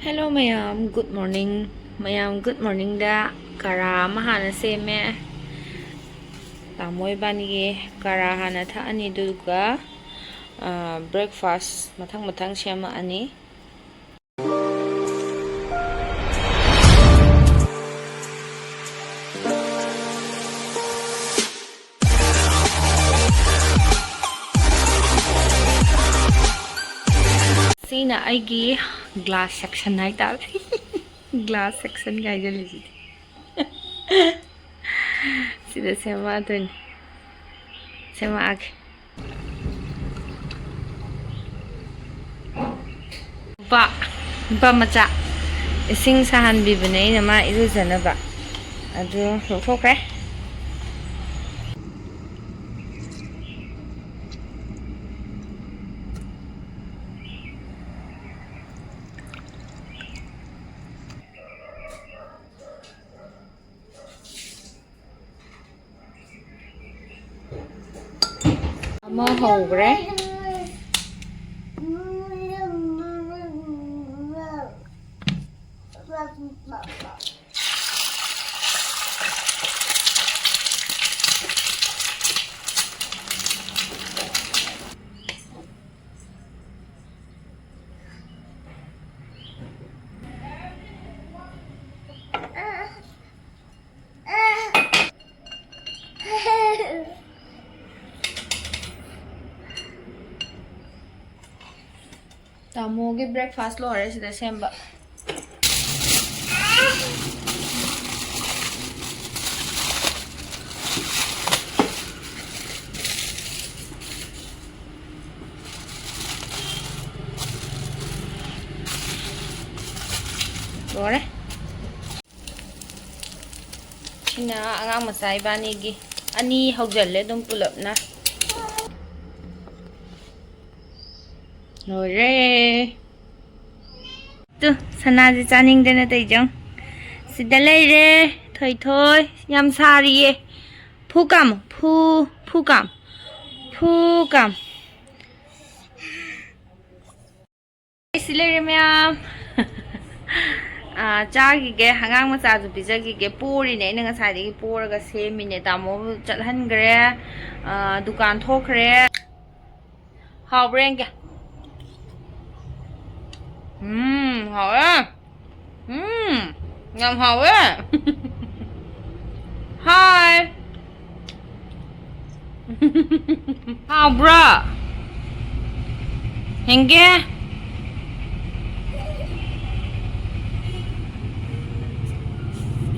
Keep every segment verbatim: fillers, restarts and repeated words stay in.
Hello ꯃꯌꯥꯝ, good morning. ꯃꯌꯥꯝ, good morningꯗ ꯀꯔꯥ ꯑꯃ ꯍꯥꯟꯅ ꯁꯦꯝꯃꯦ꯫ ꯇꯥꯃꯣ ꯏꯕꯥꯅꯤꯒꯤ ꯀꯔꯥ ꯍꯥꯟꯅ ꯊꯛꯑꯅꯤ, ꯑꯗꯨꯒ, ꯑ, breakfast ꯃꯊꯪ ꯃꯊꯪ ꯁꯦꯝꯃꯛꯑꯅꯤ꯫ ꯁꯤꯅ ꯑꯩꯒꯤ glass section ꯍꯥꯏꯇꯥꯔꯦ꯫ Glass sectionꯒ ꯍꯥꯏꯖꯜꯂꯤꯁꯤꯗꯤ꯫ ꯁꯤꯗ ꯁꯦꯝꯃꯛꯑꯗꯣꯏꯅꯤ꯫ ꯁꯦꯝꯃꯛꯑꯒꯦ꯫ ꯅꯨꯄꯥ, ꯅꯨꯄꯥ ꯃꯆꯥ, ꯏꯁꯤꯡ ꯁꯥꯍꯟꯕꯤꯕꯅꯦ ꯑꯩꯅ, ꯃꯥ ꯏꯔꯨꯖꯅꯕ꯫ ꯑꯗꯨ ꯂꯧꯊꯣꯛꯈ꯭ꯔꯦ꯫ ꯑꯃ ꯍꯧꯈ꯭ꯔꯦ꯫ ꯇꯥꯃꯣꯒꯤ breakfast ꯂꯣꯏꯔꯦ ꯁꯤꯗ ꯁꯦꯝꯕ꯫ ꯂꯣꯏꯔꯦ꯫ ꯁꯤꯅ ꯑꯉꯥꯡ ꯃꯆꯥ ꯏꯕꯥꯅꯤꯒꯤ꯫ ꯑꯅꯤ ꯍꯧꯖꯤꯜꯂꯦ ꯑꯗꯨꯝ ꯄꯨꯂꯞꯅ꯫ ꯂꯣꯏꯔꯦ꯫ ꯇꯨ, ꯁꯅꯥꯁꯦ ꯆꯥꯅꯤꯡꯗꯅ ꯇꯧꯔꯤꯁꯦ ꯌꯦꯡꯉꯨ꯫ ꯁꯤꯗ ꯂꯩꯔꯦ ꯊꯣꯏꯊꯣꯏ꯫ ꯌꯥꯝ ꯁꯥꯔꯤꯌꯦ꯫ ꯐꯨ ꯀꯥꯝꯃꯨ꯫ ꯐꯨ, ꯐꯨ ꯀꯥꯝꯃꯨ꯫ ꯐꯨ ꯀꯥꯝꯃꯨ꯫ ꯑꯩ ꯁꯤ ꯂꯩꯔꯦ ꯃꯌꯥꯝ꯫ ꯑꯥ, ꯆꯥꯈꯤꯒꯦ, ꯑꯉꯥꯡ ꯃꯆꯥꯁꯨ ꯄꯤꯖꯈꯤꯒꯦ꯫ ꯄꯣꯔꯤꯅꯦ, ꯑꯩꯅ ꯉꯁꯥꯏꯗꯒꯤ ꯄꯣꯔꯒ ꯁꯦꯝꯃꯤꯅꯦ꯫ ꯇꯥꯃꯣ ꯆꯠꯍꯟꯈ꯭ꯔꯦ, ꯑꯥ, ꯗꯨꯀꯥꯟ ꯊꯣꯛꯈ꯭ꯔꯦ꯫ ꯍꯥꯎꯕ꯭ꯔꯥ ꯌꯦꯡꯒꯦ꯫ ꯎꯝ, ꯍꯥꯎꯋꯦ꯫ ꯎꯝ, ꯌꯥꯝ ꯍꯥꯎꯋꯦ꯫ ꯍꯥꯏ꯫ ꯍꯥꯎꯕ꯭ꯔꯥ? ꯌꯦꯡꯒꯦ꯫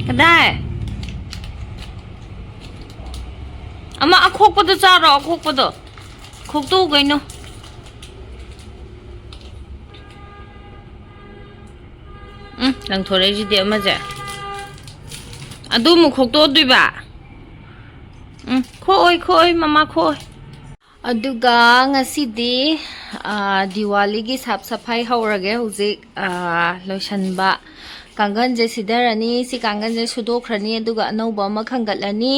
ꯀꯗꯥꯏ? ꯑꯃ ꯑꯈꯣꯛꯄꯗꯣ ꯆꯥꯔꯣ, ꯑꯈꯣꯛꯄꯗꯣ꯫ ꯈꯣꯛꯇꯣꯛꯎ ꯀꯩꯅꯣ꯫ ꯎꯝ, ꯂꯪꯊꯣꯔꯛꯏꯁꯤꯗꯤ ꯑꯃꯁꯦ꯫ ꯑꯗꯨ ꯑꯃꯨꯛ ꯈꯣꯛꯇꯣꯛꯑꯗꯣꯏꯕ? ꯎꯝ, ꯈꯣꯛꯑꯣꯏ, ꯈꯣꯛꯑꯣꯏ, ꯃꯃꯥ ꯈꯣꯛꯑꯣꯏ꯫ ꯑꯗꯨꯒ ꯉꯁꯤꯗꯤ, ꯑꯥ, ꯗꯤꯋꯥꯂꯤꯒꯤ ꯁꯥꯞ ꯁꯐꯥꯏ ꯍꯧꯔꯒꯦ ꯍꯧꯖꯤꯛ, ꯑꯥ, ꯂꯣꯏꯁꯟꯕ꯫ ꯀꯥꯡꯒꯟꯁꯦ ꯁꯤꯗꯔꯅꯤ, ꯁꯤ ꯀꯥꯡꯒꯟꯁꯦ ꯁꯨꯗꯣꯛꯈ꯭ꯔꯅꯤ, ꯑꯗꯨꯒ ꯑꯅꯧꯕ ꯑꯃ ꯈꯟꯒꯠꯂꯅꯤ꯫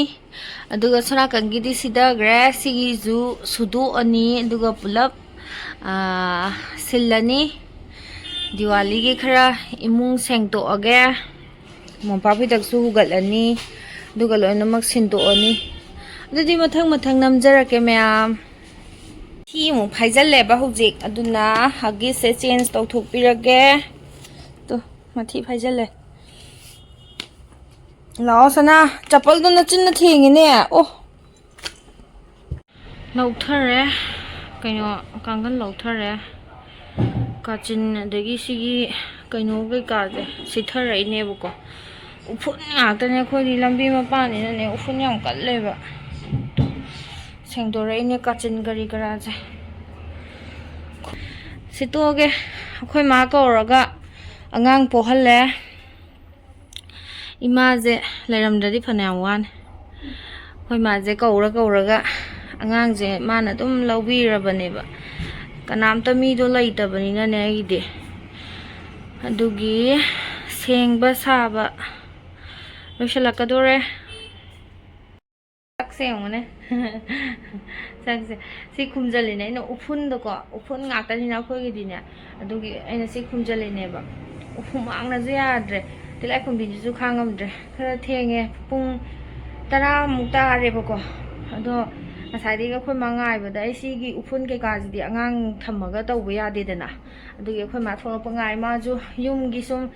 ꯑꯗꯨꯒ ꯁꯣꯝ ꯅꯥꯀꯟꯒꯤꯗꯤ ꯁꯤꯗꯈ꯭ꯔꯦ, ꯁꯤꯒꯤꯁꯨ ꯁꯨꯗꯣꯛꯑꯅꯤ, ꯑꯗꯨꯒ ꯄꯨꯂꯞ, ꯑꯥ, ꯁꯤꯜꯂꯅꯤ꯫ ꯗꯤꯋꯥꯂꯤꯒꯤ ꯈꯔ ꯏꯃꯨꯡ ꯁꯦꯡꯗꯣꯛꯑꯒꯦ꯫ ꯃꯣꯝꯄꯥꯛ ꯐꯤꯗꯛꯁꯨ ꯍꯨꯒꯠꯂꯅꯤ, ꯑꯗꯨꯒ ꯂꯣꯏꯅꯃꯛ ꯁꯤꯟꯗꯣꯛꯑꯅꯤ꯫ ꯑꯗꯨꯗꯤ ꯃꯊꯪ ꯃꯊꯪ ꯅꯝꯖꯔꯛꯀꯦ ꯃꯌꯥꯝ꯫ ꯊꯤ ꯑꯃꯨꯛ ꯐꯥꯏꯖꯜꯂꯦꯕ ꯍꯧꯖꯤꯛ, ꯑꯗꯨꯅ ꯍꯒꯤꯁꯁꯦ ꯆꯦꯟꯖ ꯇꯧꯊꯣꯛꯄꯤꯔꯒꯦ꯫ ꯇꯨ, ꯃꯊꯤ ꯐꯥꯏꯖꯜꯂꯦ꯫ ꯂꯥꯛꯑꯣ ꯁꯅꯥ, ꯆꯄꯜꯗꯣ ꯅꯆꯤꯟꯅ ꯊꯦꯡꯉꯤꯅꯦ꯫ ꯑꯣ꯫ ꯂꯧꯊꯔꯦ꯫ ꯀꯩꯅꯣ, ꯀꯥꯡꯒꯜ ꯂꯧꯊꯔꯦ꯫ ꯀꯥꯆꯤꯟ ꯑꯗꯒꯤ ꯁꯤꯒꯤ ꯀꯩꯅꯣ ꯀꯩꯀꯥꯁꯦ ꯁꯤꯊꯔꯛꯏꯅꯦꯕꯀꯣ꯫ ꯎꯐꯨꯟ ꯉꯥꯛꯇꯅꯦ ꯑꯩꯈꯣꯏꯗꯤ, ꯂꯝꯕꯤ ꯃꯄꯥꯟꯅꯤꯅꯅꯦ ꯎꯐꯨꯟ ꯌꯥꯝ ꯀꯜꯂꯦꯕ꯫ ꯁꯦꯡꯗꯣꯔꯛꯏꯅꯦ ꯀꯥꯆꯤꯟ ꯀꯔꯤ ꯀꯔꯥꯁꯦ꯫ ꯁꯤꯠꯇꯣꯛꯑꯒꯦ꯫ ꯑꯩꯈꯣꯏ ꯃꯥ ꯀꯧꯔꯒ ꯑꯉꯥꯡ ꯄꯣꯛꯍꯜꯂꯦ꯫ ꯏꯃꯥꯁꯦ ꯂꯩꯔꯝꯗ꯭ꯔꯗꯤ ꯐꯅꯌꯥꯝ ꯋꯥꯅꯤ꯫ ꯑꯩꯈꯣꯏ ꯃꯥꯁꯦ ꯀꯧꯔ ꯀꯧꯔꯒ ꯑꯉꯥꯡꯁꯦ ꯃꯥꯅ ꯑꯗꯨꯝ ꯂꯧꯕꯤꯔꯕꯅꯦꯕ꯫ ꯀꯅꯥꯝꯇ ꯃꯤꯗꯣ ꯂꯩꯇꯕꯅꯤꯅꯅꯦ ꯑꯩꯒꯤꯗꯤ꯫ ꯑꯗꯨꯒꯤ ꯁꯦꯡꯕ ꯁꯥꯕ ꯂꯣꯏꯁꯤꯜꯂꯛꯀꯗꯣꯔꯦ꯫ ꯁꯛꯁꯦ ꯌꯦꯡꯉꯨꯅꯦ꯫ ꯁꯛꯁꯦ꯫ ꯁꯤ ꯈꯨꯝꯖꯤꯜꯂꯤꯅꯦ ꯑꯩꯅ ꯎꯐꯨꯟꯗꯀꯣ, ꯎꯐꯨꯟ ꯉꯥꯛꯇꯅꯤꯅ ꯑꯩꯈꯣꯏꯒꯤꯗꯤꯅꯦ꯫ ꯑꯗꯨꯒꯤ ꯑꯩꯅ ꯁꯤ ꯈꯨꯝꯖꯤꯜꯂꯤꯅꯦꯕ꯫ ꯍꯨꯃꯥꯡꯅꯁꯨ ꯌꯥꯗ꯭ꯔꯦ꯫ ꯇꯤꯜꯂꯥꯏꯈꯨꯝꯕꯤꯁꯤꯁꯨ ꯈꯥꯡꯉꯝꯗ꯭ꯔꯦ꯫ ꯈꯔ ꯊꯦꯡꯉꯦ꯫ ꯄꯨꯡ ꯇꯔꯥꯃꯨꯛ ꯇꯥꯔꯦꯕꯀꯣ꯫ ꯑꯗꯣ ꯉꯁꯥꯏꯗꯒꯤ ꯑꯩꯈꯣꯏ ꯃꯥ ꯉꯥꯏꯕꯗ ꯑꯩ ꯁꯤꯒꯤ ꯎꯐꯨꯟ ꯀꯩꯀꯥꯁꯤꯗꯤ ꯑꯉꯥꯡ ꯊꯝꯃꯒ ꯇꯧꯕ ꯌꯥꯗꯦꯗꯅ꯫ ꯑꯗꯨꯒꯤ ꯑꯩꯈꯣꯏ ꯃꯥ ꯊꯣꯛꯂꯛꯄ ꯉꯥꯏ꯫ ꯃꯥꯁꯨ ꯌꯨꯝꯒꯤ ꯁꯨꯝ,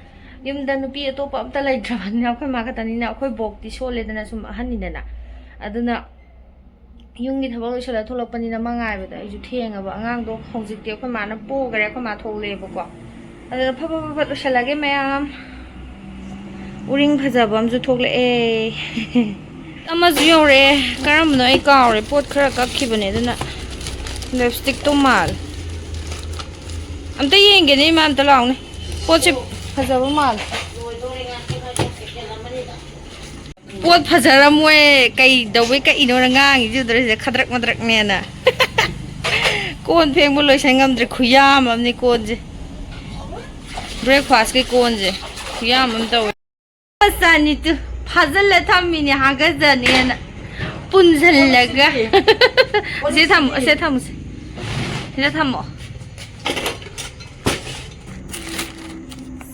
ꯌꯨꯝꯗ ꯅꯨꯄꯤ ꯑꯇꯣꯞꯄ ꯑꯝꯇ ꯂꯩꯇ꯭ꯔꯕꯅꯤꯅ ꯑꯩꯈꯣꯏ ꯃꯥ ꯈꯛꯇꯅꯤꯅ ꯑꯩꯈꯣꯏ ꯕꯣꯛꯇꯤ ꯁꯣꯜꯂꯦꯗꯅ, ꯁꯨꯝ ꯑꯍꯟꯅꯤꯗꯅ꯫ ꯑꯗꯨꯅ ꯌꯨꯝꯒꯤ ꯊꯕꯛ ꯂꯣꯏꯁꯤꯜꯂ ꯊꯣꯛꯂꯛꯄꯅꯤꯅ ꯃꯥ ꯉꯥꯏꯕꯗ ꯑꯩꯁꯨ ꯊꯦꯡꯉꯕ꯫ ꯑꯉꯥꯡꯗꯣ ꯍꯧꯖꯤꯛꯇꯤ ꯑꯩꯈꯣꯏ ꯃꯥꯅ ꯄꯣꯈ꯭ꯔꯦ, ꯑꯩꯈꯣꯏ ꯃꯥ ꯊꯣꯛꯂꯛꯑꯦꯕꯀꯣ꯫ ꯑꯗꯨꯅ ꯐꯠ ꯐꯠ ꯐꯠ ꯐꯠ ꯂꯣꯏꯁꯤꯜꯂꯒꯦ ꯃꯌꯥꯝ꯫ ꯎꯔꯤꯡ ꯐꯖꯕ ꯑꯃꯁꯨ ꯊꯣꯛꯂꯛꯑꯦ꯫ ꯑꯃꯁꯨ ꯌꯧꯔꯛꯑꯦ꯫ ꯀꯔꯝꯕꯅꯣ ꯑꯩ ꯀꯥꯎꯔꯦ꯫ ꯄꯣꯠ ꯈꯔ ꯀꯛꯈꯤꯕꯅꯦ ꯑꯗꯨꯅ꯫ ꯂꯤꯞꯁꯇꯤꯛꯇꯣ ꯃꯥꯜꯂꯦ꯫ ꯑꯝꯇ ꯌꯦꯡꯒꯦꯅꯦ ꯏꯃꯥ, ꯑꯝꯇ ꯂꯥꯎꯅꯦ꯫ ꯄꯣꯠꯁꯦ ꯐꯖꯕ ꯃꯥꯜꯂꯦ꯫ ꯄꯣꯠ ꯐꯖꯔꯝꯃꯣꯏ꯫ ꯀꯩꯗꯧꯕꯩ ꯀꯛꯏꯅꯣꯅ ꯉꯥꯡꯉꯤꯁꯤ ꯎꯗ꯭ꯔꯣ? ꯁꯤꯗ ꯈꯗ꯭ꯔꯛ ꯃꯗ꯭ꯔꯛꯅꯦꯅ꯫ ꯀꯣꯟ ꯐꯦꯡꯕ ꯂꯣꯏꯁꯟ ꯉꯝꯗ꯭ꯔꯦ꯫ ꯈꯨꯌꯥꯝ ꯑꯃꯅꯤ ꯀꯣꯟꯁꯦ꯫ ꯕ꯭ꯔꯦꯛꯐꯥꯁꯀꯤ ꯀꯣꯟꯁꯦ ꯈꯨꯌꯥꯝ ꯑꯃ ꯇꯧꯋꯦ꯫ ꯃꯆꯥꯅꯤꯇꯨ ꯐꯥꯖꯤꯜꯂ ꯊꯝꯃꯤꯅꯦ ꯍꯥꯒꯠꯆꯅꯦꯅ꯫ ꯄꯨꯟꯁꯤꯜꯂꯒ꯫ ꯁꯦ ꯊꯝꯃꯣ, ꯁꯦ ꯊꯝꯃꯣꯁꯦ꯫ ꯁꯤꯗ ꯊꯝꯃꯣ꯫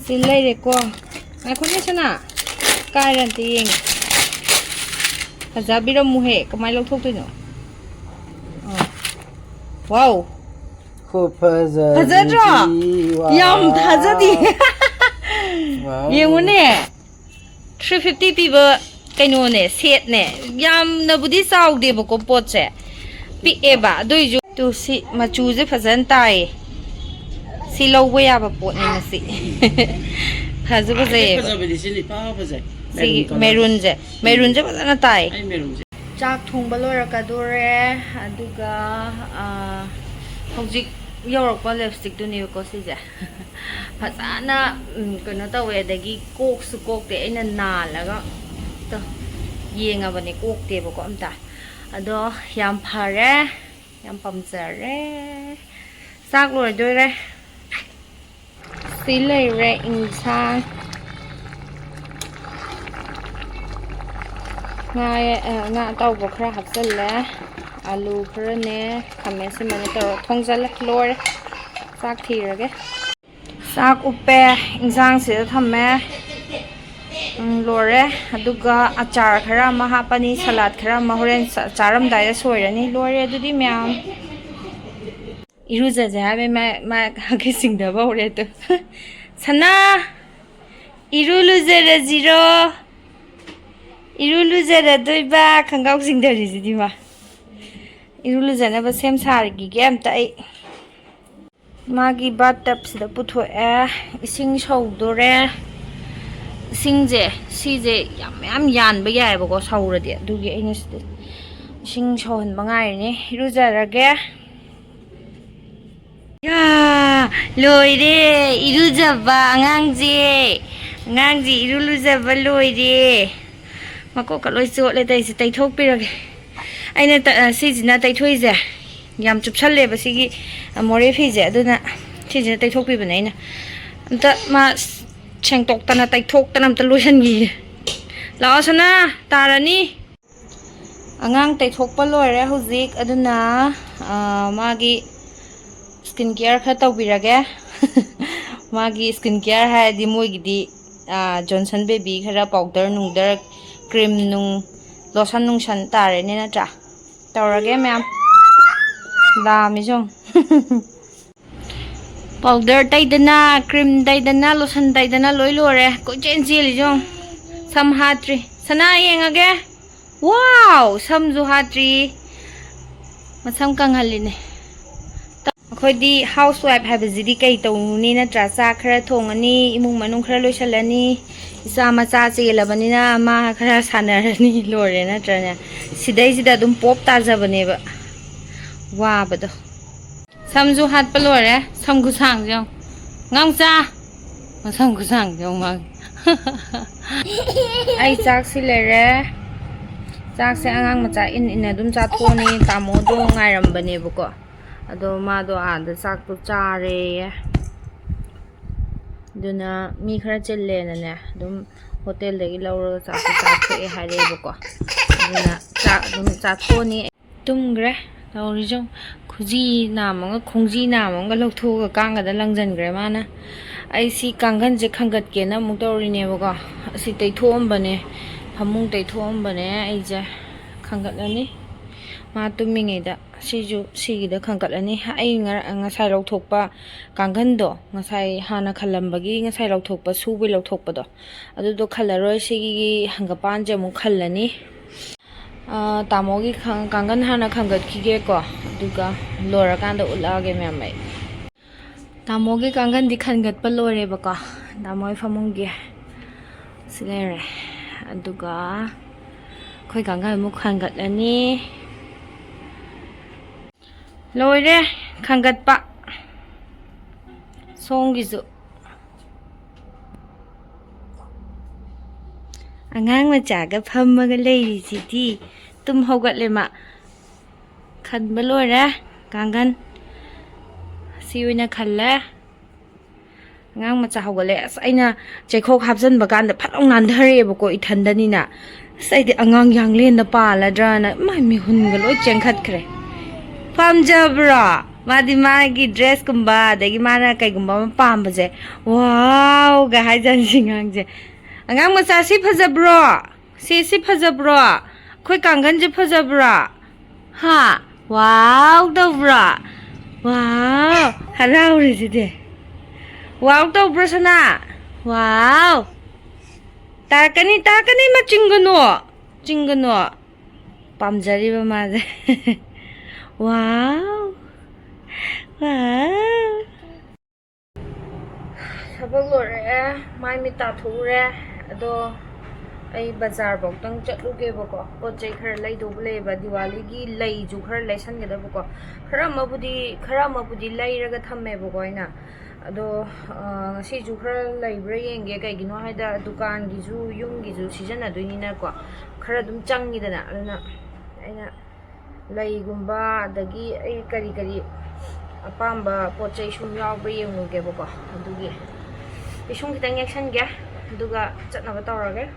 ꯁꯤ ꯂꯩꯔꯦꯀꯣ꯫ ꯉꯥꯏꯈꯣꯅꯦ ꯁꯅꯥ꯫ ꯀꯥꯏꯔꯦ ꯑꯝꯇ ꯌꯦꯡꯒꯦ꯫ ꯐꯖꯕꯤꯔꯝꯃꯨꯍꯦ꯫ ꯀꯃꯥꯏꯅ ꯂꯧꯊꯣꯛꯇꯣꯏꯅꯣ? ꯑꯥ꯫ ꯋꯥꯎ꯫ ꯈꯨꯐꯖ ꯐꯖꯗ꯭ꯔꯣ? ꯑꯃꯗꯤ, ꯋꯥꯎ꯫ ꯌꯥꯝ ꯊꯥꯖꯗꯦ꯫ ꯋꯥꯎ꯫ ꯌꯦꯡꯉꯨꯅꯦ꯫ ꯊ꯭ꯔꯤ ꯐꯤꯐꯇꯤ ꯄꯤꯕ ꯀꯩꯅꯣꯅꯦ, ꯁꯦꯠꯅꯦ꯫ ꯌꯥꯝꯅꯕꯨꯗꯤ ꯆꯥꯎꯗꯦꯕꯀꯣ ꯄꯣꯠꯁꯦ, ꯄꯤꯛꯑꯦꯕ꯫ ꯑꯗꯨꯏꯁꯨ ꯇꯨ ꯁꯤ ꯃꯆꯨꯁꯦ ꯐꯖꯅ ꯇꯥꯏꯌꯦ꯫ ꯁꯤ ꯂꯧꯕ ꯌꯥꯕ ꯄꯣꯠꯅꯤ ꯃꯁꯤ꯫ ꯐꯁꯨ ꯐꯖꯩꯌꯦꯕ꯫ ꯐꯖꯕꯗꯤ ꯁꯤꯅꯤ, ꯏꯄꯥ ꯐꯖꯩ꯫ ꯁꯤꯒꯤ ꯃꯦꯔꯨꯟ ꯀꯂꯔ꯫ ꯃꯦꯔꯨꯟꯁꯦ, ꯃꯦꯔꯨꯟꯁꯦ ꯐꯖꯅ ꯇꯥꯏ꯫ ꯑꯩ ꯃꯦꯔꯨꯟꯁꯦ꯫ ꯆꯥꯛ ꯊꯣꯡꯕ ꯂꯣꯏꯔꯛꯀꯗꯣꯔꯦ꯫ ꯑꯗꯨꯒ, ꯑꯥ, ꯍꯧꯖꯤꯛ ꯌꯧꯔꯛꯄ ꯂꯤꯞꯁꯇꯤꯛꯇꯨꯅꯦꯕꯀꯣ ꯁꯤꯁꯦ꯫ ꯐꯖꯅ, ꯎꯝ, ꯀꯩꯅꯣ ꯇꯧꯋꯦ꯫ ꯑꯗꯒꯤ ꯀꯣꯛꯁꯨ ꯀꯣꯛꯇꯦ꯫ ꯑꯩꯅ ꯅꯥꯜꯂꯒ ꯇ-, ꯌꯦꯡꯉꯕꯅꯦ, ꯀꯣꯛꯇꯦꯕꯀꯣ ꯑꯝꯇ꯫ ꯑꯗꯣ ꯌꯥꯝ ꯐꯔꯦ, ꯌꯥꯝ ꯄꯥꯝꯖꯔꯦ꯫ ꯆꯥꯛ ꯂꯣꯏꯗꯣꯏꯔꯦ꯫ ꯁꯤ ꯂꯩꯔꯦ ꯏꯟꯁꯥꯡ꯫ ꯉꯥ, ꯑ, ꯉꯥ ꯑꯇꯥꯎꯕ ꯈꯔ ꯍꯥꯞꯆꯜꯂꯦ꯫ ꯑꯂꯨ ꯈꯔꯅꯦ, ꯈꯥꯃꯦꯟ ꯑꯁꯤꯟꯕꯅꯦ ꯇꯧꯔꯒ ꯊꯣꯡꯖꯜꯂꯦ꯫ ꯂꯣꯏꯔꯦ꯫ ꯆꯥꯛ ꯊꯤꯔꯒꯦ꯫ ꯆꯥꯛ ꯎꯞꯄꯦ, ꯏꯟꯁꯥꯡꯁꯤꯗ ꯊꯝꯃꯦ꯫ ꯎꯝ, ꯂꯣꯏꯔꯦ꯫ ꯑꯗꯨꯒ ꯑꯆꯥꯔ ꯈꯔ ꯑꯃ ꯍꯥꯞꯄꯅꯤ, ꯁꯂꯥꯗ ꯈꯔ ꯑꯃ ꯍꯣꯔꯦꯟ ꯆꯥ-, ꯆꯥꯔꯝꯗꯥꯏꯗ ꯁꯣꯏꯔꯅꯤ꯫ ꯂꯣꯏꯔꯦ ꯑꯗꯨꯗꯤ ꯃꯌꯥꯝ꯫ ꯏꯔꯨꯖꯁꯦ ꯍꯥꯏꯕꯩ ꯃꯥ, ꯃꯥ ꯍꯥꯒꯠꯆ ꯁꯤꯡꯗꯕ ꯍꯧꯔꯦ ꯑꯗꯨ꯫ ꯁꯅꯥ! ꯏꯔꯨ ꯂꯨꯖꯔꯁꯤꯔꯣ? ꯏꯔꯨ ꯂꯨꯖꯔꯗꯣꯏꯕ, ꯈꯣꯡꯒ꯭ꯔꯥꯎ ꯆꯤꯡꯊꯔꯤꯁꯤꯗꯤ ꯃꯥ꯫ ꯏꯔꯨ ꯂꯨꯖꯅꯕ ꯁꯦꯝ ꯁꯥꯔꯤꯒꯦ ꯑꯝꯇ ꯑꯩ꯫ ꯃꯥꯒꯤ ꯕꯥꯠ ꯇꯞꯁꯤꯗ ꯄꯨꯊꯣꯛꯑꯦ, ꯏꯁꯤꯡ ꯁꯧꯗꯣꯔꯦ꯫ ꯏꯁꯤꯡꯁꯦ, ꯁꯤꯁꯦ ꯌꯥꯝ ꯃꯌꯥꯝ ꯌꯥꯟꯕ ꯌꯥꯏꯑꯕꯀꯣ, ꯁꯧꯔꯗꯤ꯫ ꯑꯗꯨꯒꯤ ꯑꯩꯅ ꯁꯤꯗ ꯏꯁꯤꯡ ꯁꯧꯍꯟꯕ ꯉꯥꯏꯔꯤꯅꯦ꯫ ꯏꯔꯨꯖꯔꯒꯦ꯫ ꯌꯥ, ꯂꯣꯏꯔꯦ ꯏꯔꯨꯖꯕ ꯑꯉꯥꯡꯁꯦ꯫ ꯑꯉꯥꯡꯁꯦ ꯏꯔꯨ ꯂꯨꯖꯕ ꯂꯣꯏꯔꯦ꯫ ꯃꯀꯣꯛꯀ ꯂꯣꯏ ꯆꯣꯠꯂꯦ ꯇꯧꯔꯤꯁꯦ, ꯇꯩꯊꯣꯛꯄꯤꯔꯒꯦ꯫ ꯑꯩꯅ ꯇ-, ꯑ, ꯁꯤꯁꯤꯅ ꯇꯩꯊꯣꯛꯏꯁꯦ ꯌꯥꯝ ꯆꯨꯞꯁꯜꯂꯦꯕ ꯁꯤꯒꯤ, ꯑ, ꯃꯣꯔꯦ ꯐꯤꯁꯦ, ꯑꯗꯨꯅ ꯁꯤꯁꯤꯅ ꯇꯩꯊꯣꯛꯄꯤꯕꯅꯦ ꯑꯩꯅ꯫ ꯑꯝꯇ ꯃꯥ ꯁꯦꯡꯇꯣꯛꯇꯅ ꯇꯩꯊꯣꯛꯇꯅ ꯑꯝꯇ ꯂꯣꯏꯁꯟꯈꯤꯒꯦ꯫ ꯂꯥꯛꯑꯣ ꯁꯅꯥ, ꯇꯥꯔꯅꯤ꯫ ꯑꯉꯥꯡ ꯇꯩꯊꯣꯛꯄ ꯂꯣꯏꯔꯦ ꯍꯧꯖꯤꯛ, ꯑꯗꯨꯅ, ꯑ, ꯃꯥꯒꯤ skin care ꯈꯔ ꯇꯧꯕꯤꯔꯒꯦ꯫ ꯃꯥꯒꯤ skin care ꯍꯥꯏꯔꯗꯤ ꯃꯣꯏꯒꯤꯗꯤ, ꯑ, Johnson Baby ꯈꯔ powder ꯅꯨꯡꯗꯔ, cream ꯅꯨꯡ, lotion ꯅꯨꯡꯁꯟ ꯇꯥꯔꯦꯅꯦ ꯅꯠꯇ꯭ꯔꯥ? ꯇꯧꯔꯒꯦ ꯃꯌꯥꯝ꯫ ꯂꯥꯝꯃꯤꯁꯨ ꯌꯦꯡꯉꯨ꯫ Powder ꯇꯩꯗꯅ, cream ꯇꯩꯗꯅ, lotion ꯇꯩꯗꯅ ꯂꯣꯏ ꯂꯣꯏꯔꯦ꯫ ꯀꯣꯏꯆꯦꯟ ꯆꯦꯜꯂꯤꯁꯦ ꯌꯦꯡꯉꯨ꯫ ꯁꯝ ꯍꯥꯠꯇ꯭ꯔꯤ꯫ ꯁꯅꯥ ꯌꯦꯡꯉꯒꯦ꯫ Wow! ꯁꯝꯁꯨ ꯍꯥꯠꯇ꯭ꯔꯤ꯫ ꯃꯁꯝ ꯀꯪꯍꯜꯂꯤꯅꯦ꯫ ꯑꯩꯈꯣꯏꯗꯤ housewife ꯍꯥꯏꯕꯁꯤꯗꯤ ꯀꯩ ꯇꯧꯅꯤ ꯅꯠꯇ꯭ꯔꯥ? ꯆꯥꯛ ꯈꯔ ꯊꯣꯡꯉꯅꯤ, ꯏꯃꯨꯡ ꯃꯅꯨꯡ ꯈꯔ ꯂꯣꯏꯁꯜꯂꯅꯤ, ꯏꯆꯥ ꯃꯆꯥ ꯆꯦꯜꯂꯕꯅꯤꯅ ꯃꯥ ꯈꯔ ꯁꯥꯟꯅꯔꯅꯤ, ꯂꯣꯏꯔꯦ ꯅꯠꯇ꯭ꯔꯅꯦ? ꯁꯤꯗꯩꯁꯤꯗ ꯑꯗꯨꯝ ꯄꯣꯞ ꯇꯥꯖꯕꯅꯦꯕ ꯋꯥꯕꯗꯣ꯫ ꯁꯝꯁꯨ ꯍꯥꯠꯄ ꯂꯣꯏꯔꯦ꯫ ꯁꯝ ꯈꯨꯁꯥꯡꯁꯦ ꯌꯦꯡꯉꯨ꯫ ꯉꯥꯡꯆꯥ! ꯃꯁꯝ ꯈꯨꯁꯥꯡꯁꯦ ꯌꯦꯡꯉꯨ ꯃꯥꯒꯤ꯫ ꯑꯩ ꯆꯥꯛꯁꯤ ꯂꯩꯔꯦ꯫ ꯆꯥꯛꯁꯦ ꯑꯉꯥꯡ ꯃꯆꯥ ꯏꯟ ꯏꯟꯅ ꯑꯗꯨꯝ ꯆꯥꯊꯣꯛꯑꯅꯤ꯫ ꯇꯥꯃꯣꯗꯣ ꯉꯥꯏꯔꯝꯕꯅꯦꯕꯀꯣ꯫ ꯑꯗꯣ ꯃꯥꯗꯣ ꯑꯥꯗ ꯆꯥꯛꯇꯣ ꯆꯥꯔꯦꯌꯦ꯫ ꯑꯗꯨꯅ ꯃꯤ ꯈꯔ ꯆꯤꯜꯂꯦꯅꯅꯦ ꯑꯗꯨꯝ ꯍꯣꯇꯦꯜꯗꯒꯤ ꯂꯧꯔꯒ ꯆꯥꯛꯇꯣ ꯆꯥꯊꯣꯛꯑꯦ ꯍꯥꯏꯔꯛꯑꯦꯕꯀꯣ꯫ ꯑꯗꯨꯅ ꯆꯥꯛ ꯑꯗꯨꯝ ꯆꯥꯊꯣꯛꯑꯅꯤ꯫ ꯇꯨꯝꯈ꯭ꯔꯦ꯫ ꯇꯧꯔꯤꯁꯦ ꯌꯦꯡꯉꯨ꯫ ꯈꯨꯖꯤ ꯅꯥꯝ ꯑꯃꯒ ꯈꯣꯡꯖꯤ ꯅꯥꯝ ꯑꯃꯒ ꯂꯧꯊꯣꯛꯑꯒ ꯀꯥꯡꯒꯗ ꯂꯪꯁꯤꯟꯈ꯭ꯔꯦ ꯃꯥꯅ꯫ ꯑꯩꯁꯤ ꯀꯥꯡꯒꯟꯁꯦ ꯈꯟꯒꯠꯀꯦꯅ ꯑꯃꯨꯛ ꯇꯧꯔꯤꯅꯦꯕꯀꯣ꯫ ꯑꯁꯤ ꯇꯩꯊꯣꯛꯑꯝꯕꯅꯦ, ꯐꯃꯨꯡ ꯇꯩꯊꯣꯛꯑꯝꯕꯅꯦ꯫ ꯑꯩꯁꯦ ꯈꯟꯒꯠꯂꯅꯤ ꯃꯥ ꯇꯨꯝꯃꯤꯉꯩꯗ꯫ ꯁꯤꯁꯨ ꯁꯤꯒꯤꯗ ꯈꯟꯒꯠꯂꯅꯤ꯫ ꯑꯩ ꯉꯔ-, ꯉꯁꯥꯏ ꯂꯧꯊꯣꯛꯄ ꯀꯥꯡꯒꯟꯗꯣ, ꯉꯁꯥꯏ ꯍꯥꯟꯅ ꯈꯜꯂꯝꯕꯒꯤ ꯉꯁꯥꯏ ꯂꯧꯊꯣꯛꯄ, ꯁꯨꯕꯩ ꯂꯧꯊꯣꯛꯄꯗꯣ, ꯑꯗꯨꯗꯣ ꯈꯜꯂꯔꯣꯏ꯫ ꯁꯤꯒꯤ ꯍꯪꯒꯄꯥꯟꯁꯦ ꯑꯃꯨꯛ ꯈꯜꯂꯅꯤ꯫ ꯑꯥ, ꯇꯥꯃꯣꯒꯤ ꯈꯪ-, ꯀꯥꯡꯒꯟ ꯍꯥꯟꯅ ꯈꯟꯒꯠꯈꯤꯒꯦꯀꯣ, ꯑꯗꯨꯒ ꯂꯣꯏꯔꯀꯥꯟꯗ ꯎꯠꯂꯛꯑꯒꯦ ꯃꯌꯥꯝ ꯑꯩ꯫ ꯇꯥꯃꯣꯒꯤ ꯀꯥꯡꯒꯟꯗꯤ ꯈꯟꯒꯠꯄ ꯂꯣꯏꯔꯦꯕꯀꯣ, ꯇꯥꯃꯣꯒꯤ ꯐꯃꯨꯡꯒꯤ꯫ ꯁꯤ ꯂꯩꯔꯦ꯫ ꯑꯗꯨꯒ ꯑꯩꯈꯣꯏ ꯀꯥꯡꯒꯟ ꯑꯃꯨꯛ ꯈꯟꯒꯠꯂꯅꯤ꯫ ꯂꯣꯏꯔꯦ ꯈꯟꯒꯠꯄ꯫ ꯁꯣꯝꯒꯤꯁꯨ꯫ ꯑꯉꯥꯡ ꯃꯆꯥꯒ ꯐꯝꯃꯒ ꯂꯩꯔꯤꯁꯤꯗꯤ꯫ ꯇꯨꯝ ꯍꯧꯒꯠꯂꯦ ꯃꯥ꯫ ꯈꯟꯕ ꯂꯣꯏꯔꯦ ꯀꯥꯡꯒꯟ꯫ ꯁꯤ ꯑꯣꯏꯅ ꯈꯜꯂꯦ꯫ ꯑꯉꯥꯡ ꯃꯆꯥ ꯍꯧꯒꯠꯂꯦ꯫ ꯑꯁ, ꯑꯩꯅ ꯆꯩꯈꯣꯛ ꯍꯥꯞꯆꯤꯟꯕ ꯀꯥꯟꯗ ꯐꯠ ꯂꯥꯎ ꯅꯥꯟꯊꯔꯛꯑꯦꯕꯀꯣ, ꯏꯊꯟꯗꯅꯤꯅ꯫ ꯑꯁ, ꯑꯩꯗꯤ ꯑꯉꯥꯡ ꯌꯥꯡꯂꯦꯟꯗ ꯄꯥꯜꯂꯗ꯭ꯔꯅ, ꯏꯃꯥꯏ, ꯃꯤꯍꯨꯟꯒ ꯂꯣꯏ ꯆꯦꯟꯈꯠꯈ꯭ꯔꯦ꯫ ꯄꯥꯝꯖꯕ꯭ꯔꯣ? ꯃꯥꯗꯤ ꯃꯥꯒꯤ ꯗ꯭ꯔꯦꯁꯀꯨꯝꯕ, ꯑꯗꯒꯤ ꯃꯥꯅ ꯀꯩꯒꯨꯝꯕ ꯑꯃ ꯄꯥꯝꯕꯁꯦ, "ꯋꯥꯎꯒ" ꯍꯥꯏꯖꯥꯠꯅꯤ ꯁꯤ ꯑꯉꯥꯡꯁꯦ꯫ "ꯑꯉꯥꯡ ꯃꯆꯥ, ꯁꯤ ꯐꯖꯕ꯭ꯔꯣ? ꯁꯤ, ꯁꯤ ꯐꯖꯕ꯭ꯔꯣ? ꯑꯩꯈꯣꯏ ꯀꯥꯡꯒꯟꯁꯦ ꯐꯖꯕ꯭ꯔꯣ? ꯍꯥ? ꯋꯥꯎ ꯇꯧꯕ꯭ꯔꯣ? ꯋꯥꯎ!" ꯍꯔꯥꯎꯔꯤꯁꯤꯗꯤ꯫ "ꯋꯥꯎ ꯇꯧꯕ꯭ꯔꯣ, ꯁꯅꯥ? ꯋꯥꯎ!" ꯇꯥꯔꯛꯀꯅꯤ, ꯇꯥꯔꯛꯀꯅꯤ, ꯃꯥ ꯆꯤꯡꯒꯅꯨ꯫ ꯆꯤꯡꯒꯅꯨ꯫ ꯄꯥꯝꯖꯔꯤꯕ ꯃꯥꯁꯦ꯫ ꯋꯥꯎ! ꯋꯥꯎ! ꯊꯕꯛ ꯂꯣꯏꯔꯛꯑꯦ, ꯃꯥꯏ ꯃꯤꯠ ꯇꯥꯊꯣꯛꯎꯔꯦ꯫ ꯑꯗꯣ ꯑꯩ ꯕꯖꯥꯔꯐꯧꯗꯪ ꯆꯠꯂꯨꯒꯦꯕꯀꯣ, ꯄꯣꯠ ꯆꯩ ꯈꯔ ꯂꯩꯗꯧꯕ ꯂꯩꯌꯦꯕ, ꯗꯤꯋꯥꯂꯤꯒꯤ ꯂꯩꯁꯨ ꯈꯔ ꯂꯩꯁꯟꯒꯗꯕꯀꯣ꯫ ꯈꯔ ꯑꯃꯕꯨꯗꯤ, ꯈꯔ ꯑꯃꯕꯨꯗꯤ ꯂꯩꯔꯒ ꯊꯝꯃꯦꯕꯀꯣ ꯑꯩꯅ꯫ ꯑꯗꯣ, ꯑ, ꯉꯁꯤꯁꯨ ꯈꯔ ꯂꯩꯕ꯭ꯔꯥ ꯌꯦꯡꯒꯦ꯫ ꯀꯩꯒꯤꯅꯣ ꯍꯥꯏꯗ ꯗꯨꯀꯥꯟꯒꯤꯁꯨ ꯌꯨꯝꯒꯤꯁꯨ ꯁꯤꯖꯤꯟꯅꯗꯣꯏꯅꯤꯅꯀꯣ, ꯈꯔ ꯑꯗꯨꯝ ꯆꯪꯉꯤꯗꯅ꯫ ꯑꯗꯨꯅ ꯑꯩꯅ ꯂꯩꯒꯨꯝꯕ, ꯑꯗꯒꯤ ꯑꯩ ꯀꯔꯤ ꯀꯔꯤ ꯑꯄꯥꯝꯕ ꯄꯣꯠ ꯆꯩ ꯁꯨꯝ ꯌꯥꯎꯕ꯭ꯔꯥ ꯌꯦꯡꯉꯨꯒꯦꯕꯀꯣ꯫ ꯑꯗꯨꯒꯤ ꯄꯤꯁꯨꯝ ꯈꯤꯇꯪ ꯌꯦꯛꯁꯟꯒꯦ, ꯑꯗꯨꯒ ꯆꯠꯅꯕ ꯇꯧꯔꯒꯦ꯫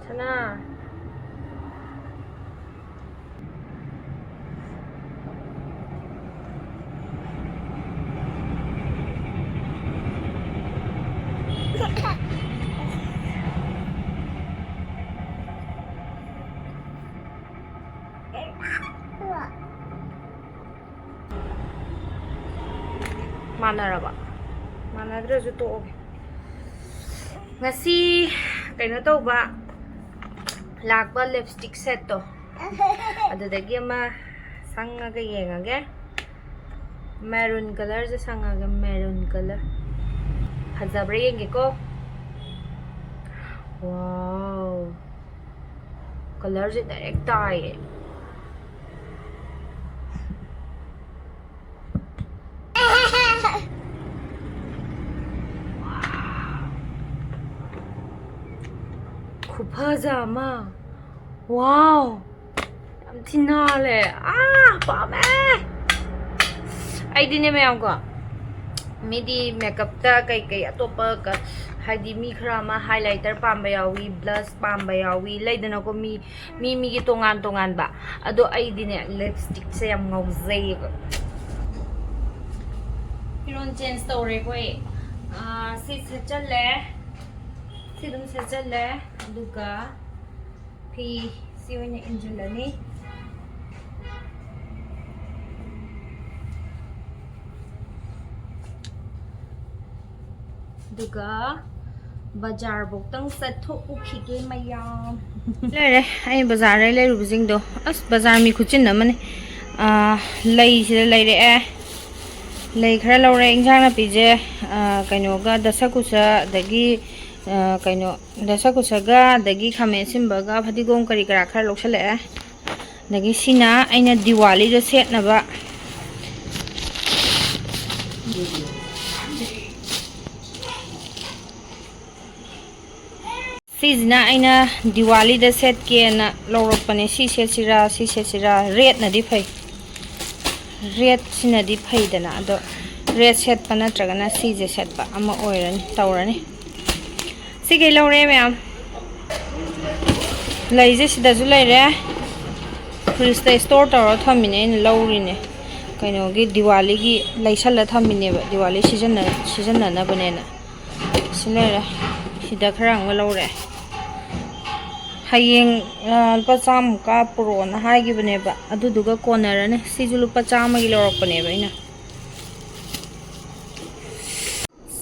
ꯁꯅꯥ, ꯃꯥꯟꯅꯔꯕ? ꯃꯥꯟꯅꯗ꯭ꯔꯁꯨ ꯇꯣꯛꯑꯒꯦ. ꯉꯁꯤ ꯀꯩꯅꯣ ꯇꯧꯕ ꯂꯥꯛꯄ ꯂꯤꯞꯁꯇꯤꯛ ꯁꯦꯠꯇꯣ, ꯑꯗꯨꯗꯒꯤ ꯑꯃ ꯁꯪꯉꯒ ꯌꯦꯡꯉꯒꯦ. ꯃꯦꯔꯨꯟ ꯀꯂꯔꯁꯦ ꯁꯪꯉꯒ, ꯃꯦꯔꯨꯟ ꯀꯂꯔ ꯐꯖꯕ꯭ꯔꯥ ꯌꯦꯡꯒꯦꯀꯣ. ꯋꯥꯎ, ꯀꯂꯔꯁꯦ ꯗꯥꯏꯔꯦꯛ ꯇꯥꯏꯌꯦ. ꯈꯨꯐꯖ ꯑꯃ. ꯋꯥꯎ, ꯌꯥꯝ ꯊꯤ ꯅꯥꯜꯂꯦ. ꯑꯥ, ꯄꯥꯝꯃꯦ. ꯑꯩꯗꯤꯅꯦ ꯃꯌꯥꯝꯀꯣ, ꯃꯤꯗꯤ ꯃꯦꯀꯞꯇ ꯀꯩꯀꯩ ꯑꯇꯣꯞꯄ ꯀ-, ꯍꯥꯏꯗꯤ ꯃꯤ ꯈꯔ ꯑꯃ ꯍꯥꯏꯂꯥꯏꯇꯔ ꯄꯥꯝꯕ ꯌꯥꯎꯏ, ꯕ꯭ꯂꯁ ꯄꯥꯝꯕ ꯌꯥꯎꯏ, ꯂꯩꯗꯅꯀꯣ, ꯃꯤ ꯃꯤ ꯃꯤꯒꯤ ꯇꯣꯉꯥꯟ ꯇꯣꯉꯥꯟꯕ. ꯑꯗꯣ ꯑꯩꯗꯤꯅꯦ ꯂꯤꯞꯁꯇꯤꯛꯁꯦ ꯌꯥꯝ ꯉꯥꯎꯖꯩꯌꯦꯕ. ꯐꯤꯔꯣꯟ ꯆꯦꯟꯖ ꯇꯧꯔꯦ ꯑꯩꯈꯣꯏ. ꯑꯥ, ꯁꯤ ꯁꯦꯠꯆꯜꯂꯦ, ꯁꯤ ꯑꯗꯨꯝ ꯁꯦꯠꯆꯜꯂꯦ. ꯑꯗꯨꯒ ꯐꯤ ꯁꯤ ꯑꯣꯏꯅ ꯏꯟꯁꯤꯜꯂꯅꯤ. ꯑꯗꯨꯒ ꯕꯖꯥꯔꯐꯧꯇꯪ ꯆꯠꯊꯣꯛꯎꯈꯤꯒꯦ ꯃꯌꯥꯝ. ꯂꯩꯔꯦ, ꯑꯩ ꯕꯖꯥꯔꯗꯩ ꯂꯩꯔꯨꯕꯁꯤꯡꯗꯣ. ꯑꯁ, ꯕꯖꯥꯔ ꯃꯤ ꯈꯨꯠꯆꯤꯟ ꯑꯃꯅꯤ. ꯑꯥ, ꯂꯩꯁꯤꯗ ꯂꯩꯔꯛꯑꯦ, ꯂꯩ ꯈꯔ ꯂꯧꯔꯦ. ꯏꯟꯁꯥꯡ ꯅꯥꯄꯤꯁꯦ, ꯑꯥ, ꯀꯩꯅꯣꯒ, ꯗꯁꯀꯨꯁ, ꯑꯗꯒꯤ, ꯑꯥ, ꯀꯩꯅꯣ, ꯗꯁꯀꯨꯁꯒ, ꯑꯗꯒꯤ ꯈꯥꯃꯦꯟ ꯑꯁꯤꯟꯕꯒ, ꯐꯗꯤꯒꯣꯝ ꯀꯔꯤ ꯀꯔꯥ ꯈꯔ ꯂꯧꯁꯜꯂꯛꯑꯦ. ꯑꯗꯒꯤ ꯁꯤꯅ ꯑꯩꯅ ꯗꯤꯋꯥꯂꯤꯗ ꯁꯦꯠꯅꯕ. ꯁꯤꯁꯤꯅ ꯑꯩꯅ ꯗꯤꯋꯥꯂꯤꯗ ꯁꯦꯠꯀꯦꯅ ꯂꯧꯔꯛꯄꯅꯦ. ꯁꯤ ꯁꯦꯠꯁꯤꯔꯥ, ꯁꯤ ꯁꯦꯠꯁꯤꯔꯥ? ꯔꯦꯠꯅꯗꯤ ꯐꯩ, ꯔꯦꯠꯁꯤꯅꯗꯤ ꯐꯩꯗꯅ. ꯑꯗꯣ ꯔꯦꯠ ꯁꯦꯠꯄ ꯅꯠꯇ꯭ꯔꯒꯅ ꯁꯤꯁꯦ ꯁꯦꯠꯄ ꯑꯃ ꯑꯣꯏꯔꯅꯤ, ꯇꯧꯔꯅꯤ. ꯁꯤꯈꯩ ꯂꯧꯔꯦ ꯃꯌꯥꯝ. ꯂꯩꯁꯦ ꯁꯤꯗꯁꯨ ꯂꯩꯔꯦ, ꯐ꯭ꯔꯤꯖꯇ ꯏꯁꯇꯣꯔ ꯇꯧꯔ ꯊꯝꯃꯤꯅꯦ, ꯑꯩꯅ ꯂꯧꯔꯤꯅꯦ. ꯀꯩꯅꯣꯒꯤ ꯗꯤꯋꯥꯂꯤꯒꯤ ꯂꯩꯁꯜꯂ ꯊꯝꯃꯤꯅꯦꯕ, ꯗꯤꯋꯥꯂꯤ ꯁꯤꯖꯤꯟꯅ-, ꯁꯤꯖꯤꯟꯅꯅꯕꯅꯦꯅ. ꯁꯤ ꯂꯩꯔꯦ, ꯁꯤꯗ ꯈꯔ ꯑꯃꯒ ꯂꯧꯔꯦ. ꯍꯌꯦꯡ, ꯑ, ꯂꯨꯄꯥ ꯆꯥꯝꯃꯨꯛꯀ ꯄꯨꯔꯛꯑꯣꯅ ꯍꯥꯏꯈꯤꯕꯅꯦꯕ, ꯑꯗꯨꯗꯨꯒ ꯀꯣꯟꯅꯔꯅꯤ. ꯁꯤꯁꯨ ꯂꯨꯄꯥ ꯆꯥꯝꯃꯒꯤ ꯂꯧꯔꯛꯄꯅꯦꯕ ꯑꯩꯅ.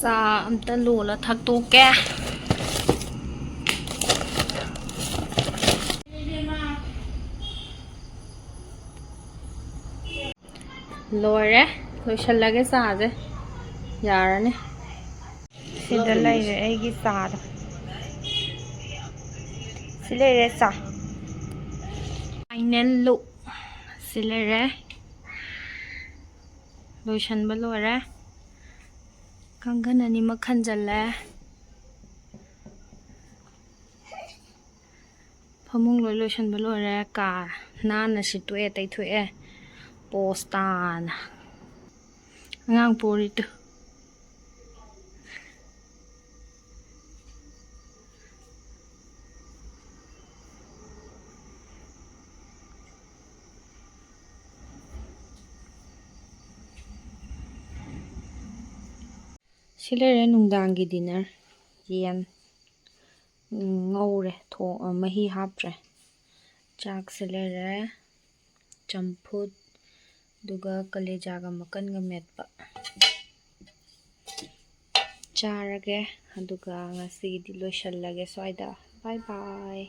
ꯆꯥ ꯑꯝꯇ ꯂꯣꯜꯂ ꯊꯛꯇꯣꯛꯀꯦ꯫ ꯂꯣꯏꯔꯦ, ꯂꯣꯏꯁꯜꯂꯒꯦ ꯆꯥꯁꯦ꯫ ꯌꯥꯔꯅꯤ꯫ ꯁꯤꯗ ꯂꯩꯔꯦ ꯑꯩꯒꯤ ꯆꯥꯗꯣ꯫ ꯁꯤ ꯂꯩꯔꯦ ꯆꯥ꯫ Final look꯫ ꯁꯤ ꯂꯩꯔꯦ꯫ ꯂꯣꯏꯁꯟꯕ ꯂꯣꯏꯔꯦ꯫ ꯀꯥꯡꯒꯟ ꯑꯅꯤꯃꯛ ꯈꯟꯖꯜꯂꯦ꯫ ꯐꯃꯨꯡ ꯂꯣꯏ ꯂꯣꯏꯁꯟꯕ ꯂꯣꯏꯔꯦ꯫ ꯀꯥ ꯅꯥꯟꯅ ꯁꯤꯠꯇꯣꯛꯑꯦ, ꯇꯩꯊꯣꯛꯑꯦ꯫ ꯄꯣꯁ ꯇꯥꯅ꯫ ꯑꯉꯥꯡ ꯄꯣꯔꯤꯗꯨ꯫ ꯁꯤ ꯂꯩꯔꯦ ꯅꯨꯡꯗꯥꯡꯒꯤ dinner꯫ ꯌꯦꯟ꯫ ꯎꯝ, ꯉꯧꯔꯦ꯫ ꯊꯣꯡ-, ꯑ, ꯃꯍꯤ ꯍꯥꯞꯇ꯭ꯔꯦ꯫ ꯆꯥꯛꯁꯦ ꯂꯩꯔꯦ꯫ ꯆꯝꯐꯨꯠ, ꯑꯗꯨꯒ ꯀꯂꯦꯖꯥꯒ ꯃꯀꯟꯒ ꯃꯦꯠꯄ꯫ ꯆꯥꯔꯒꯦ, ꯑꯗꯨꯒ ꯉꯁꯤꯒꯤꯗꯤ ꯂꯣꯏꯁꯜꯂꯒꯦ ꯁ꯭ꯋꯥꯏꯗ꯫ Bye bye꯫